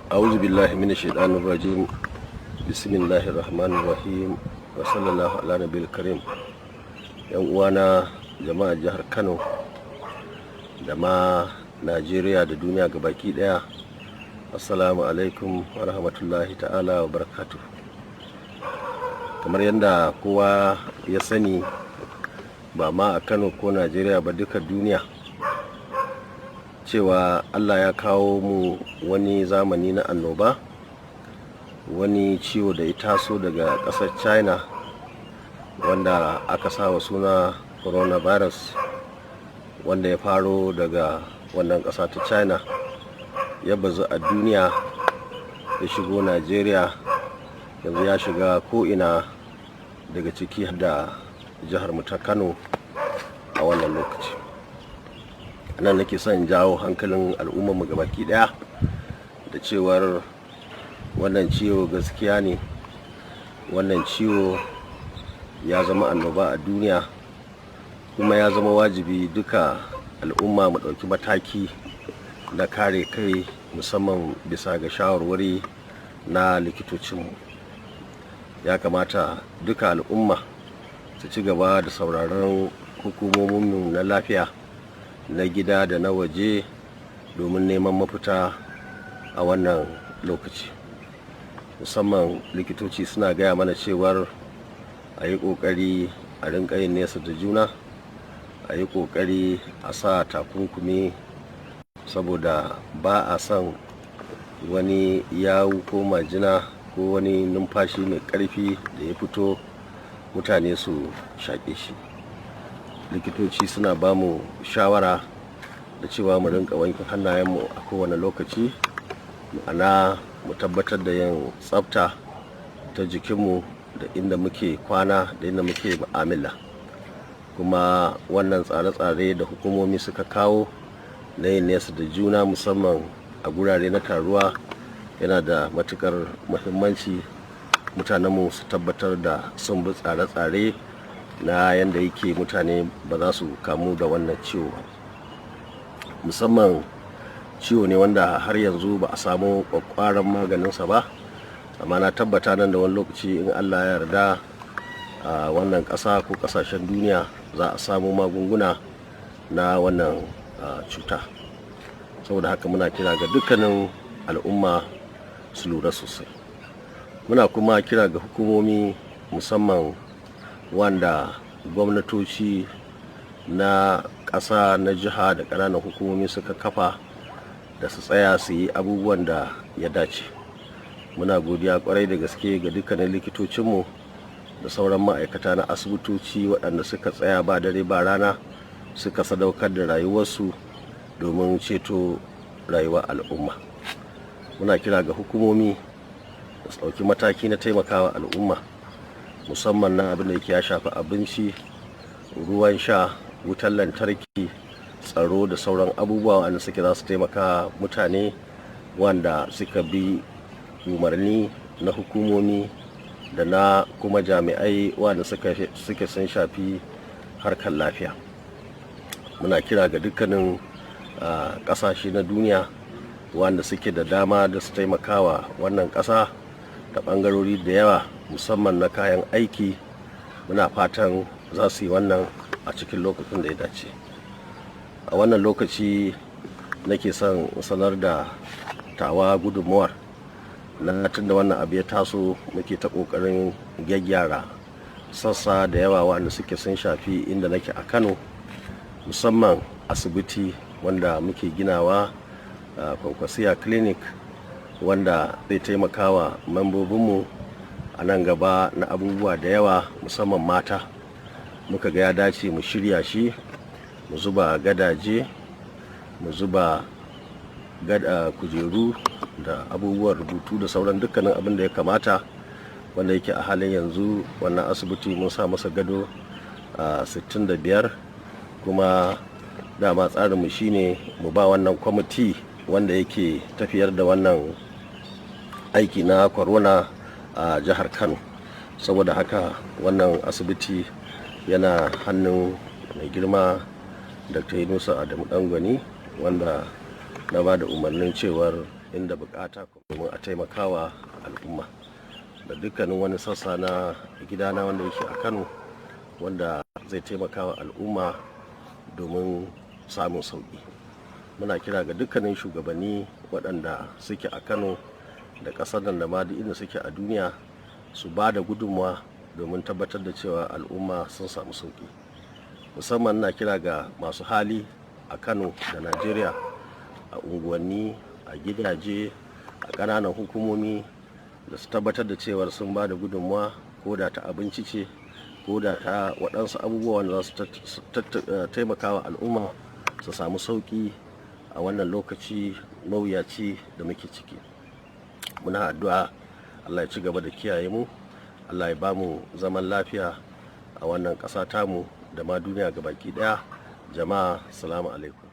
A'udhu billahi minash shaitanir rajim. Bismillahir rahmanir rahim. Wa sallallahu ala nabiyil karim. Yan uwana jama'a jihar Kano da ma Najeriya da duniya gabaki daya. Assalamu alaikum wa rahmatullahi ta'ala wa barakatuh. Kamar yadda kowa ya sani, ba ma a Kano ko Najeriya ba, duka duniya, cewa Allah ya kawo mu wani zamani na annoba, wani ciwo da ya taso daga ƙasar China wanda aka sa wa suna coronavirus, wanda ya faro daga wannan ƙasa ta China, ya bazu a duniya, ya shigo Najeriya, yanzu ya shiga ko'ina, daga ciki da jihar mu ta Kano a wannan lokaci. Nan nake son jawo hankalin al'ummarmu gabaki daya da cewar wannan ciwo gaskiya ne, wannan ciwo ya zama annoba a duniya, kuma ya zama wajibi duka al'umma mu ɗauki mataki na kare kai, musamman bisa ga shawarwari na likitocinmu. Ya kamata duka al'umma su ci gaba da sauraron hukumominmu na lafiya na gida da na waje domin neman mafita a wannan lokaci. Musamman likitoci suna gaya mana cewar a yi ƙoƙari a rinƙa yin nesa da juna, a yi ƙoƙari a sa takunkumi, saboda ba a son wani yawu ko majina ko wani numfashi mai ƙarfi da ya fito mutane su shaƙe shi. Likitoci suna ba mu shawara da cewa mu rinka wanke hannayenmu a kowane lokaci, ma'ana mu tabbatar da yin tsafta ta jikinmu da inda muke kwana da inda muke mu'amala. Kuma wannan tsare-tsare da hukumomi suka kawo na yin nesa da juna, musamman a gurare na taruwa, yana da matukar muhimmanci mutanenmu su tabbatar da sun bi tsare-tsare na yadda yake mutane ba za su kamu da wannan ciwo ba. Musamman ciwo ne wanda har yanzu ba a samu kwakwaran maganinsa ba, amma na tabbata nan da wani lokaci, in Allah ya yarda, a wannan ƙasa ko ƙasashen duniya za a samu magunguna na wannan cuta. Saboda haka muna kira ga dukkanin al'umma su lura sosai. Muna kuma kira ga hukumomi, musamman wanda gwamnatoci na ƙasa, na jiha da ƙananan hukumomi suka kafa, da su tsaya su yi abubuwan da ya dace. Muna godiya kwarai da gaske ga dukkanin likitocinmu da sauran ma'aikata na asibitoci waɗanda suka tsaya ba dare ba rana, suka sadaukar da rayuwarsu domin ceto rayuwar al'umma. Muna kira ga hukumomi da su ɗauki mataki na taimakawa al'umma, musamman na abin da yake ya shafi abinci, ruwan sha, wutar lantarki, tsaro da sauran abubuwa wanda suke za su taimaka mutane wanda suka bi umarni na hukumomi da na kuma jami'ai wanda suke sun shafi harkar lafiya. Muna kira ga dukkanin ƙasashe na duniya wanda suke da dama da su taimakawa wannan ƙasa da ɓangarori da yawa, musamman na kayan aiki. Muna fatan za su yi wannan a cikin lokacin da ya dace. A wannan lokaci nake son sanar da tawa gudunmuwar na tunda wannan abu ya taso muke ta ƙoƙarin gyaggyara sassa da yawa wanda suke sun shafi inda nake a Kano, musamman asibiti wanda muke ginawa a Kwankwasiya Clinic, wanda zai taimakawa membobinmu a nan gaba na abubuwa da yawa, musamman mata. Muka ga ya dace mu shirya shi, mu zuba gadaje, mu zuba gada, kujeru da abubuwan rubutu da sauran dukkanin abin da ya kamata, wanda yake a halin yanzu wannan asibiti mun sa masa gado a 65. Kuma dama tsarinmu shine mu ba wannan kwamiti wanda yake tafiyar da wannan aiki na corona a jihar Kano. Saboda haka wannan asibiti yana hannun mai girma Dr. Yunusa Adamu Dangwani, wanda na ba da umarnin cewar Inda bukata domin a taimakawa al'umma da dukkanin wani sassa na gidana wanda yake a Kano, wanda zai taimakawa al'umma domin samun sauki. Muna kira ga dukkanin shugabanni waɗanda suke a Kano da ƙasar nan da ma duk inda suke a duniya su ba da gudunmawa domin tabbatar da cewa al'umma sun samu sauki. Musamman na kira ga masu hali a Kano da Najeriya, a unguwanni, a gidaje, a ƙananan hukumomi, da su tabbatar da cewar sun ba da gudunmawa, ko da ta abinci ce, ko da ta waɗansu abubuwa wanda za su taimaka wa al'umma su samu sauƙi a wannan lokaci mawuyaci da muke ciki. Muna addu'a Allah ya ci gaba da kiyaye mu, Allah ya ba mu zaman lafiya a wannan ƙasa tamu da ma duniya gabaki ɗaya. Jama'a, salamu alaikum.